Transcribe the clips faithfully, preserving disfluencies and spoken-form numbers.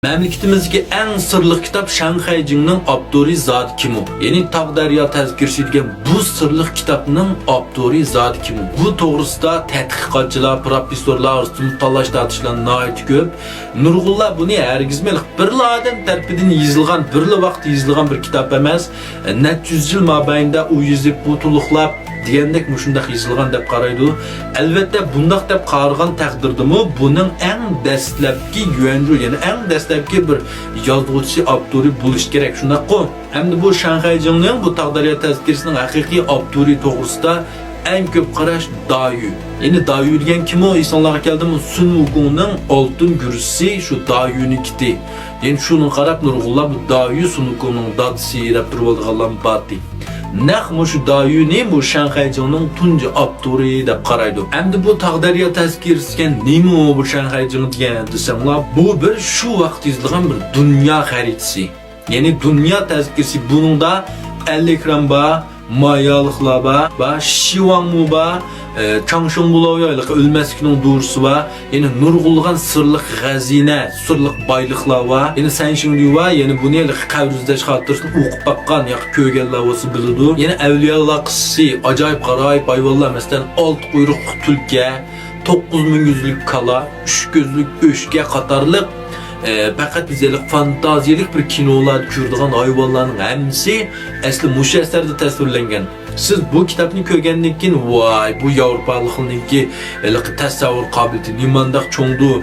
مەملىكىتىمىزدىكى ئەڭ سىرلىق كىتاب شاڭخەي جىڭنىڭ ئاپتورى زادى كىمۇ؟ يەنى تاغ دەريا تەزكىرىسى دېگەن بۇ سىرلىق كىتابنىڭ ئاپتورى زادى كىمۇ؟ بۇ توغرىسىدا تەتقىقاتچىلار، پروفېسسورلار ئارىسىدا تالاش-تارتىشلار ناھايىتى كۆپ. نۇرغۇنلار بۇنى ھەرگىزمۇ بىرلا ئادەم تەرىپىدىن يېزىلغان، بىرلا ۋاقىتتا يېزىلغان بىر كىتاب ئەمەس، نەچچە يۈز يىل مابەينىدە ئۇ يېزىپ، بۇ تولۇقلاپ، دېگەندەك مۇشۇنداق يېزىلغان دەپ قارايدۇ. ئەلۋەتتە، بۇنداق دەپ قارىغان تەقدىردىمۇ بۇنىڭ ئەڭ دەسلەپكى يۈەنجۇ، يەنى ئەڭ دەسلەپكى بىر يازغۇچىسى، ئاپتورى بولۇشى كېرەك، شۇنداققۇ؟ ئەمدى بۇ شاڭخەي جىڭنىڭ بۇ تاغ دەريا تەزكىرىسىنىڭ ھەقىقىي ئاپتورى توغرىسىدا ئەڭ كۆپ قاراش دايۈ. يەنى دايۈ دېگەن كىمۇ؟ ئېسىڭلارغا كەلدىمۇ؟ سۈن ۋۇكۇڭنىڭ ئالتۇن گۈرۈچىسى شۇ دايۈنىڭكى. يەنى شۇنىڭغا قاراپ نۇرغۇنلار بۇ دايۈ سۇن ۋۇكۇڭنىڭ دادىسى دەپ تۇرۇۋالىدىغانلارمۇ بارتى. نەق مۇشۇ دايۈنى بۇ شاڭخەي جىڭنىڭ تۇنجى ئاپتورى دەپ قارايدۇ. ئەمدى بۇ تاغ دەريا تەزكىرىسى دېگەن نېمە بۇ شاڭخەي جىڭ دېگەن دېسەڭلار، بۇ بىر شۇ ۋاقىت يېزىلغان بىر دۇنيا خەرىتىسى. يەنى دۇنيا تەزكىرىسى، بۇنىڭدا ئەلىكرام بار، مايالىقلار بار، بار، شىۋاڭمۇ بار، ئە، چاڭشۇڭبۇلاۋيا، ھېلىقى ئۆلمەسلىكنىڭ دورىسى بار. يەنە نۇرغۇنلىغان سىرلىق خەزىنە، سىرلىق بايلىقلار بار. يەنە سەنشىڭدۈ بار، يەنە بۇنى ھېلىقى قەبرە ئىزدەش خاتىرىسىدىن ئوقۇپ باققان ياكى كۆرگەنلەر بولسا بىلىدۇ. يەنە ئەۋلىيالار قىسسىسى، ئاجايىپ غارايىپ ھايۋانلار، مەسىلەن، ئالتە قۇيرۇقلۇق تۈلكە، توققۇز مىڭ يۈزلۈك كالا، ئۈچ كۆزلۈك ئۆچكە قاتارلىق، ئە، پەقەت بىز ھېلىقى فانتازىيەلىك بىر كىنولاردا كۆرىدىغان ھايۋانلارنىڭ ھەممىسى ئەسلى مۇشۇ ئەسەردە تەسۋىرلەنگەن. سىز بۇ كىتابنى كۆرگەندىن كېيىن، ۋاي، بۇ ياۋروپالىقنىڭكى ھېلىقى تەسەۋۋۇر قابىلىيىتى نېمانداق چوڭدۇ؟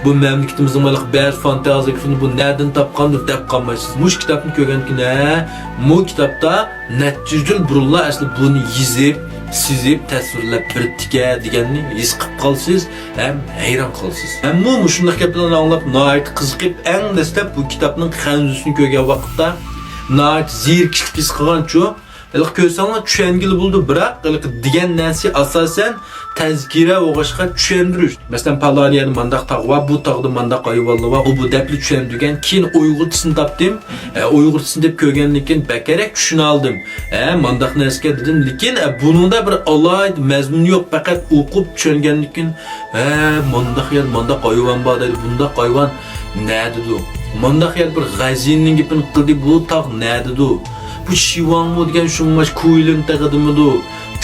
بۇ مەملىكىتىمىزنىڭ ھېلىقى بەزى فانتازىيە كىنونى بۇ نەدىن تاپقاندۇ دەپ قالمايسىز. مۇشۇ كىتابنى كۆرگەندىن كېيىن، ھە، بۇ كىتابتا نەچچە يۈز يىل بۇرۇنلا ئەسلى بۇنى يېزىپ، سىزىپ، تەسۋىرلەپ بېرىپتىكەن دېگەننى ھېس قىلىپ قالىسىز ھەم ھەيران قالىسىز. مەنمۇ مۇشۇنداق گەپلەرنى ئاڭلاپ ناھايىتى قىزىقىپ، ئەڭ دەسلەپ بۇ كىتابنىڭ خەنزۇسىنى كۆرگەن ۋاقىتتا ناھايىتى زېرىكىشلىك ھېس قىلغانچۇ. ھېلىقى كۆرسەڭلار چۈشەنگىلى بولىدۇ، بىراق ھېلىقى دېگەن نەرسە ئاساسەن تەزكىرە بولغاچقا چۈشەندۈرۈش. مەسىلەن، پالان يەردە مانداق تاغ بار، بۇ تاغدا مانداق ھايۋانلار بار، ئۇ بۇ دەپلا چۈشەندۈرگەن. كېيىن ئۇيغۇرچىسىنى تاپتىم. ئە، ئۇيغۇرچىسىنى دەپ كۆرگەندىن كېيىن بەكرەك چۈشىنەلىدىم. ھە، مانداق نەرسىكەن دېدىم. لېكىن، ئە، بۇنىڭدا بىر ئالاھىدە مەزمۇن يوق. پەقەت ئوقۇپ چۈشەنگەندىن كېيىن، ھە، مانداق يەر، مانداق ھايۋان بار دەيدۇ. بۇنداق ھايۋان نەدىدۇ؟ مانداق يەر بىر غەزىنىنىڭ گېپىنى قىلدى. بۇ تاغ نەدىدۇ؟ بۇ شىۋاڭمۇ دېگەن شۇ ماش كۇيلىن تېغىدىمىدۇ؟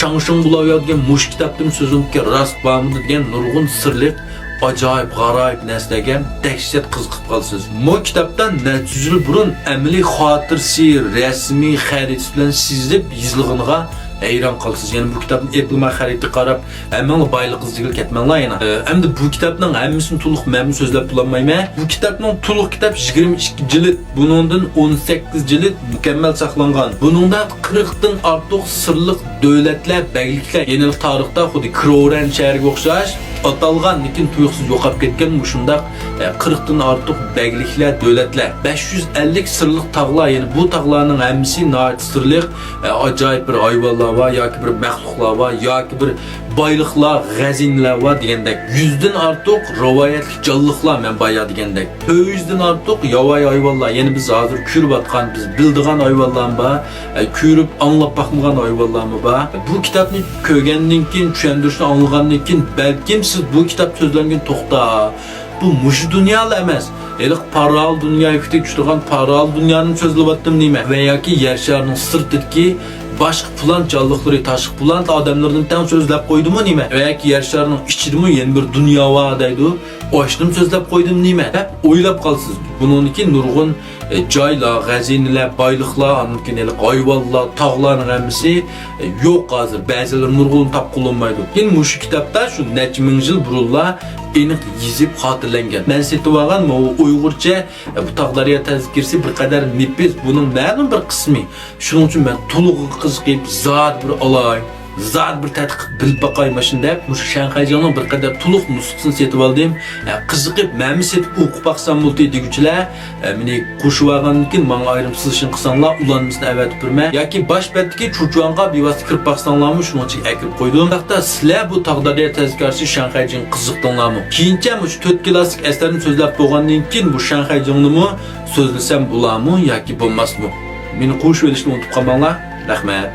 چاڭشىڭ بۇلاۋيا دېگەن مۇشۇ كىتابتىمۇ سۆزۈمكى راست بارمىدۇ دېگەن نۇرغۇن سىرلىق، ئاجايىپ غارايىپ نەرسىلەرگە دەھشەت قىزىقىپ قالىسىز. مۇ كىتابتا نەچچە يۈز يىل بۇرۇن ئەمەلىي خاتىرىسى، رەسىمى، خەرىتىسى بىلەن سىزىپ يېزىلغىنىغا ھەيران قالىسىز. يەنە بۇ كىتابنى ئېپىلما خەرىتىگە قاراپ، ھەممىڭلار بايلىقىڭىزنى يىغىپ كەتمەڭلار يەنە. ئە، ئەمدى بۇ كىتابنىڭ ھەممىسىنى تولۇق مەنمۇ سۆزلەپ بولالمايمەن. بۇ كىتابنىڭ تولۇق كىتاب يىگىرمە ئىككى جىلىد، بۇنىڭدىن ئون سەككىز جىلىد مۇكەممەل ساقلانغان. بۇنىڭدا قىرىقتىن ئارتۇق سىرلىق دۆلەتلەر، بەگلىكلەر، يەنى تارىختا خۇددى كرورەن شەھىرىگە ئوخشاش ئاتالغان، لېكىن تۇيۇقسىز يوقاپ كەتكەن مۇشۇنداق، ئە، قىرىقتىن ئارتۇق بەگلىكلەر، دۆلەتلەر، بەش يۈز ئەللىك سىرلىق تاغلار، يەنى بۇ تاغلارنىڭ ھەممىسى ناھايىتى سىرلىق، ئە، ئاجايىپ بىر ھايۋانلار بار ياكى بىر مەخلۇقلار بار ياكى بىر بايلىقلار، غەزىنىلەر بار دېگەندەك. يۈزدىن ئارتۇق رىۋايەتلىك جانلىقلار مەن بايا دېگەندەك. تۆت يۈزدىن ئارتۇق ياۋايى ھايۋانلار، يەنى بىز ھازىر كۆرۈۋاتقان، بىز بىلىدىغان ھايۋانلارمۇ بار، ئە، كۆرۈپ ئاڭلاپ باقمىغان ھايۋانلارمۇ بار. بۇ كىتابنى كۆرگەندىن كېيىن، چۈشەندۈرۈشنى ئاڭلىغاندىن كېيىن، بەلكىم سىز بۇ كىتاب سۆزلەنگەن توختا، بۇ مۇشۇ دۇنيالا ئەمەس، ھېلىقى پارالېل دۇنيا، يۈكتەك چۈشىدىغان پارالېل دۇنيانى سۆزلەۋاتتىم دەيمەن. ۋە ياكى يەر شارىنىڭ سىرتىدىكى باشقا پلانېت جانلىقلىرى، تاشقى پلانېت ئادەملىرىدىن تەڭ سۆزلەپ قويدىمۇ نېمە؟ ۋە ياكى يەر شارىنىڭ ئىچىدىمۇ يەنە بىر دۇنيا بار دەيدۇ. ئاشتىن سۆزلەپ قويدۇم نېمە دەپ ئويلاپ قالىسىز. بۇنىڭدىكى نۇرغۇن، ئە، جايلار، غەزىنىلەر، بايلىقلار، ئاندىن كېيىن ھېلىقى ھايۋانلار، تاغلارنىڭ ھەممىسى، ئە، يوق ھازىر. بەزىلىرى نۇرغۇنىنى تاپقىلى بولمايدۇ. لېكىن مۇشۇ كىتابتا شۇ نەچچە مىڭ يىل بۇرۇنلا ئېنىق يېزىپ خاتىرىلەنگەن. مەن سېتىۋالغان ماۋۇ ئۇيغۇرچە، ئە، بۇ تاغ دەريا تەزكىرىسى بىر قەدەر نېپىز، بۇنىڭ مەلۇم بىر قىسمى. شۇنىڭ ئۈچۈن مەن تولۇقىغا قىزىقىپ، زادى بىر ئالاي، زادى بىر تەتقىق بىلىپ باقاي ماشىنا دەپ، مۇشۇ شەنخەيجىڭنىڭ بىر قەدەر تولۇق نۇسخىسىنى سېتىۋالدىم. ھە، قىزىقىپ، مەنمۇ سېتىپ ئوقۇپ باقسام بولدى دېگۈچىلەر، ھە، مېنى قوشۇۋالغاندىن كېيىن ماڭا ئايرىم سىزىشىڭ قىلساڭلار، ئۇلانمىسىنى ئەۋەتىپ بېرىمەن. ياكى باش بەتتىكى چۇچۇەنغا بىۋاسىتە كىرىپ باقساڭلارمۇ شۇنىڭ ئىچىگە ئەكىرىپ قويدۇم. بۇ ھەقتە سىلەر بۇ تاغ دەريا تەزكىرىسى شەنخەيجىڭغا قىزىقتىڭلارمۇ؟ كېيىنچە مۇشۇ تۆت كلاسسىك ئەسەرنى سۆزلەپ بولغاندىن كېيىن بۇ شەنخەيجىڭنىمۇ سۆزلىسەم بولامۇ ياكى بولماسمۇ؟ مېنى قوشۇۋېلىشنى ئۇنتۇپ قالماڭلار. رەھمەت.